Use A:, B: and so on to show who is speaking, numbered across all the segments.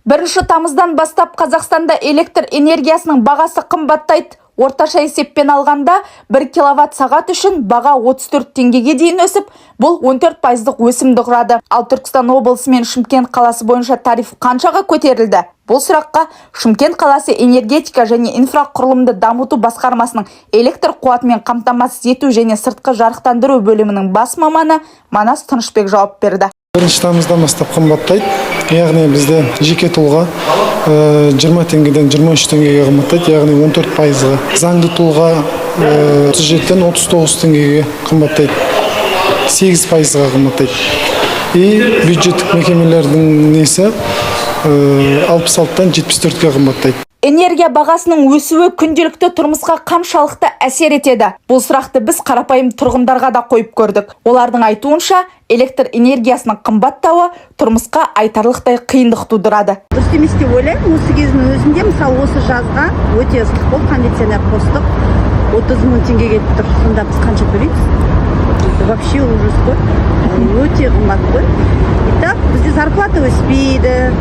A: 1 тамыздан бастап Қазақстанда электр энергиясының бағасы қымбаттайды. Орташа есеппен алғанда, 1 киловатт сағат үшін баға 34 теңгеге дейін өсіп, бұл 14 пайыздық өсімді құрады. Ал Түркістан облысы мен Шымкент қаласы бойынша тариф қаншаға көтерілді? Бұл сұраққа Шымкент қаласы энергетика және инфрақұрылымды дамыту басқармасының электр қуатымен қамтамасыз ету және сыртқы жарықтандыру бөлімінің бас маманы Манас Тынышбек жауап берді.
B: 1 тамыздан бастап қымбаттайды, яғни бізде жеке тұлға 20 теңгеден 23 теңгеге қымбаттайды, яғни 14 пайызға. Заңды тұлға 37-ден 39 теңгеге қымбаттайды, 8 пайызға қымбаттайды. И бюджеттік мекемелердің несі 66-тан 74-ке қымбаттайды.
A: Энергия бағасының өсуі күнделікті тұрмысқа қаншалықты әсер етеді? Бұл сұрақты біз қарапайым тұрғындарға да қойып көрдік. Олардың айтуынша, электр энергиясының қымбаттауы тұрмысқа айтарлықтай қиындық тудырады.
C: Дұрыс емес деп ойлаймын. Осы кездің өзінде, мысалы, осы жазға өте ыстық болды, кондиционер қостық, 30 000 теңге кетіп тұр. Сонда біз қанша төлейміз? Это вообще ужас қой, өте қымбат қой. И так бізде зарплата өспейді,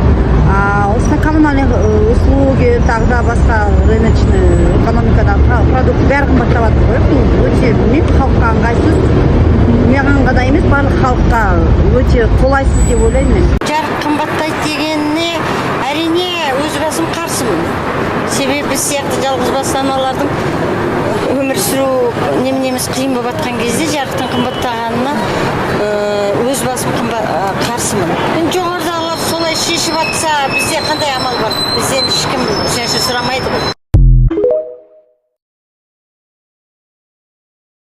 C: а осы коммунальный услуги, тағы да басқа рыночный экономикадағы продукт бәрі қымбаттап жатыр ғой. Бұл өте, білмеймін, халыққа ыңғайсыз. Маған ғана емес, барлық халыққа өте қолайсыз деп ойлаймын мен.
D: Жарық қымбаттайды дегеніне, әрине, өз басым қарсымын. Себебі біз сияқты жалғыз басты аналардың өмір сүру неменеміз қиын болып жатқан кезде жарықтың қымбаттағанына өз басым қарсымын. Енді жоғарыдағылар солай шешіп жатса, бізде қандай амал бар? Бізден ешкім шашы сұрамайды ғой.